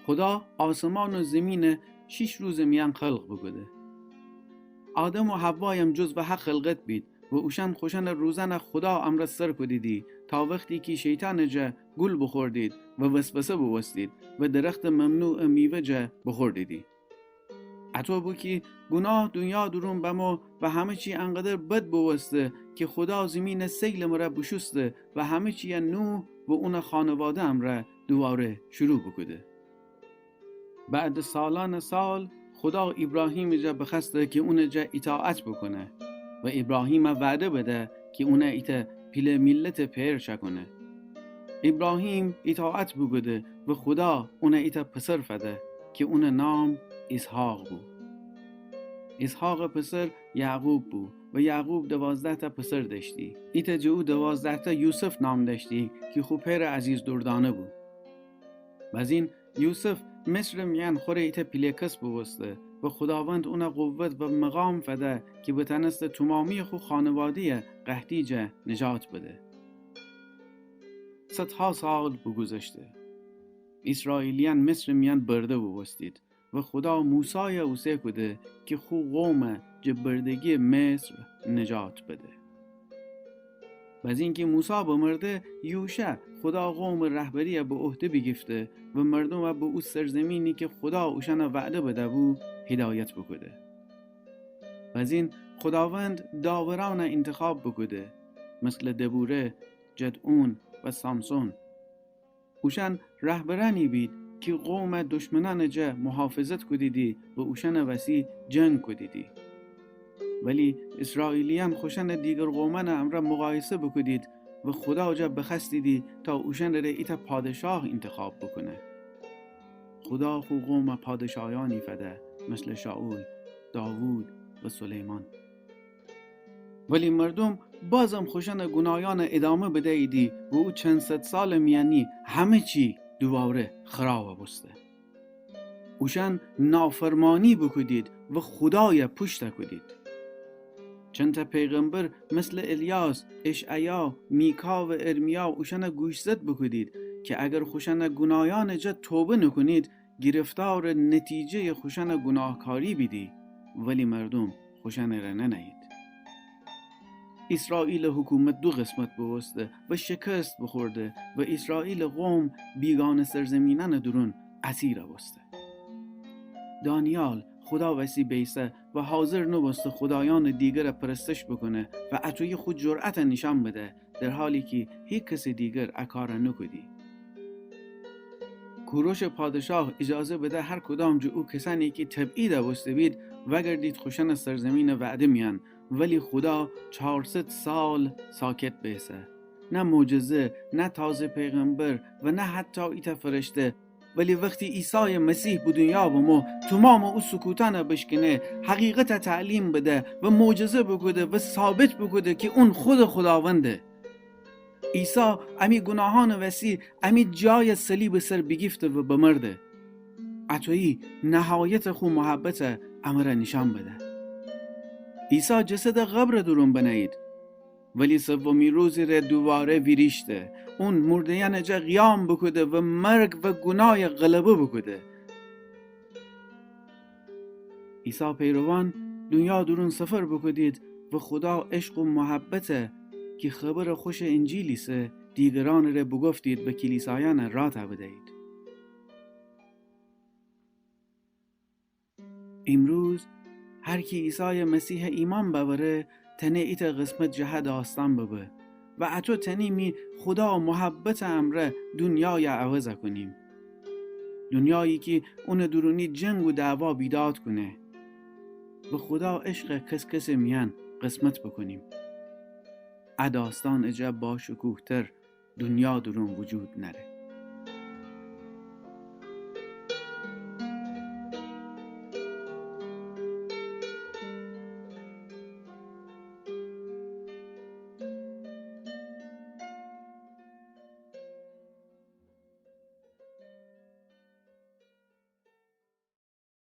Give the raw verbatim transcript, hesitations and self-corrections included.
خودا آسمان و زیمینَ شیش روزٚ میأن خلق بوکوده. آدم و حوایم جزوٚ هه خلقت بید و اوشأن خوشأنٚ روزأنَ خودا امرأ سر کودیدی، تا وختی کی شیطانٚ جا گول بوخوردید و وسوسه بوبوستید و درختٚ ممنوعٚ میوه جا بوخوردیدی. اطو بو کی گوناه دونیا دورون بمو و همه چی انقدر بد بوبوسته کی خودا زیمینَ سیلٚ مرأ بوشوسته و همه چیَ نوح و اونٚ خانواده امرأ دوواره شروع بوکوده. بعدٚ سالأنٚ سال خودا ایبراهیمٚ جا بخوأسته کی اونٚ جا ایطاعت بوکونه و ایبراهیمَ وعده بده کی اونَ ایتأ پیله میلتٚ پئر شأکونه. ایبراهیم ایطاعت بوکوده و خودا اونَ ایتأ پسر فده کی اونٚ نام ایسحاق بو. ایسحاقٚ پسر یعقوب بو و یعقوب دوازده‌تأ پسر دأشتی. ایتأ جٚه او دوازده‌تأ یوسف نام دأشتی کی خو پئرٚ عزیز دوردأنه بو. بزین یوسف مصرٚ میأن خوره ایتأ پیله کس بوبوسته و خوداوند اونَ قوت و مقام فده کی بتأنسته تومامییٚ خو خانواده‌یَ قحطی جا نجات بده. صدها سال بوگوذشته. ایسرائیلیأن مصرٚ میأن برده بوبوستید و خودا موسایَ اوسه کوده کی خو قومَ جٚه بردگییٚ مصر نجات بده. بزین کی موسی بمرده، یوشع خودا قومٚ رهبریَ به عهده بیگیفته و مردومَ به او سرزیمینی کی خودا اوشأنَ وعده بده‌بو، هدایت بوکوده. بزین خوداوند داورأنَ اینتخاب بوکوده، مثلٚ دبوره، جدعون و سامسون. اوشأن رهبرأنی بید کی قومَ دشمنأنٚ جا محافظت کودیدی و اوشأنٚ وسی جنگ کودیدی. ولی ایسرائیلیأن خوشأنَ دیگر قومأنٚ امرأ مقایسه بوکودید و خودا جا بخوأستیدی تا اوشأنٚ ره ایتأ پادشاه اینتخاب بوکونه. خودا خو قومَ پادشایأنی فده، مثلٚ شائول، داوود و سلیمان. ولی مردوم بازم خوشأنٚ گونایأنَ ادامه بدییدی و او چند صد سالٚ میأنی همه چی دوواره خراب بوسته. اوشأن نافرمانی بوکودید و خودایَ پوشتَ کودید. چندتأ پیغمبر مثلٚ الیاس، اشعیا، میکا و ارمیا اوشأنَ گوشزد بوکودید کی اگر خوشأنٚ گونایأنٚ جا توبه نوکونید، گرفتارٚ نتیجه‌یٚ خوشأنٚ گوناهکاری بیدی، ولی مردوم خوشأنٚ ره ننأیید. ایسرائیلٚ حکومت دو قسمت بوبوسته و شکست بوخورده و ایسرائیلٚ قوم بیگانه سرزیمینأنٚ دورون اسیر بوسته. دانیال خودا وسی بیسه و حاضر نوبوسته خودایأنٚ دیگرَ پرستش بوکونه و اطویی خو جرأتَ نیشأن بده، در حالی کی هیکسٚ دیگر ا کارَ نوکودی. کوروشٚ پادشاه ایجازه بده هر کدام جٚه او کسأنی کی تبعیدَ بوسته‌بید، وأگردید خوشأنٚ سرزیمینٚ وعده میأن، ولی خودا چارصد سال ساکت بیسه. نه معجزه، نه تازه پیغمبر و نه حتی ایتأ فرشته، ولی وختی عیسایٚ مسیح به دونیا بمو، تومامٚ او سکوتأنَ بشکنه، حقیقتَ تعلیم بده و معجزه بوکوده و ثابت بوکوده کی اون خودٚ خوداونده. عیسی امی گوناهأنٚ وسی امی جایَ صلیبٚ سر بیگیفته و بمرده. اطویی نهایتٚ خو محبتَ امرَ نیشأن بده. عیسی جسدَ قبرٚ دورون بنه‌یید، ولی سومی روزٚ ره دوواره ویریشته. اون مرده‌یأنٚ جا قیام بوکوده و مرگ و گونایَ غلبه بوکوده. عیسی پیروان دونیا دورون سفر بوکودید و خودا عشق و محبتَ کی خبرٚ خوشٚ انجیل ایسه، دیگرأنٚ ره بوگفتید و کلیسایأنَ رأتَ بدیید. ایمروز هر کی عیسایٚ مسیحَ ایمأن بأوره، تأنه ایتأ قسمت جٚه هه داستأن ببه و اطو تأنیمی خودا محبتٚ امرأ دونیایَ عوضَ کونیم. دونیایی کی اونٚ دورونی جنگ و دعوا بیداد کونه و خودا عشقَ کس‌کسٚ میأن قسمت بوکونیم. ا داستأنٚ جا باشکوه‌تر دونیا دورون وجود نأره.